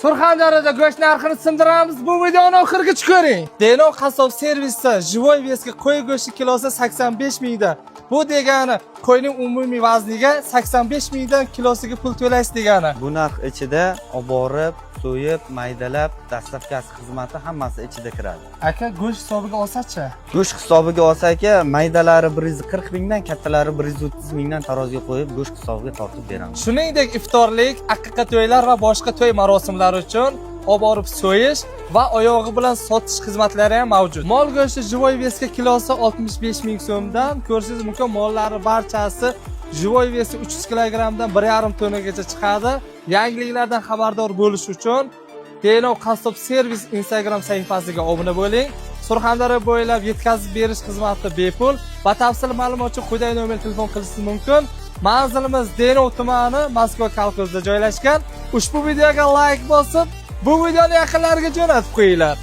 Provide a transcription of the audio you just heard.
Surxondaryoda go'sht narxini sindiramiz. Bu videoni oxirigacha ko'ring. Denov qassob servisda живой вес ga qo'y go'shti kilosi 85 mingdan. Bu degani qo'yning umumiy vazniga 85 mingdan kilosiga pul to'laysiz degani. Bu narx ichida olib borib, so'yib, maydalab, доставка si xizmati hammasi ichida kiradi. Aka, go'sht hisobiga olsa-chi? Go'sht hisobiga olsa, aka, maydalari 140 mingdan, kattalari 130 mingdan taroziga qo'yib, go'sht hisobiga tortib beramiz. Shuningdek, iftorlik, aqiqa to'ylar va boshqa to'y marosimlari uchun olib borib so'yish va oyog'i bilan sotish xizmatlari ham mavjud. Mol go'shti живой вес ga kilosi 65 ming so'mdan. Ko'rishingiz mumkin, mollari barchasi живой вес i 300 kilogrammdan 1,5 tonnagacha chiqadi. Yangiliklardan xabardor bo'lish uchun Denov qassob servis Instagram sahifasiga obuna bo'ling. Surxondaryo bo'ylab yetkazib berish xizmati bepul. Batafsil ma'lumot uchun quyidagi nomer telefon qilishingiz mumkin. Manzilimiz Denov tumani, Moskva kolxozida joylashgan. Ushbu videoga like bosib, bu videoni yaqinlariga jo'natib qo'yinglar.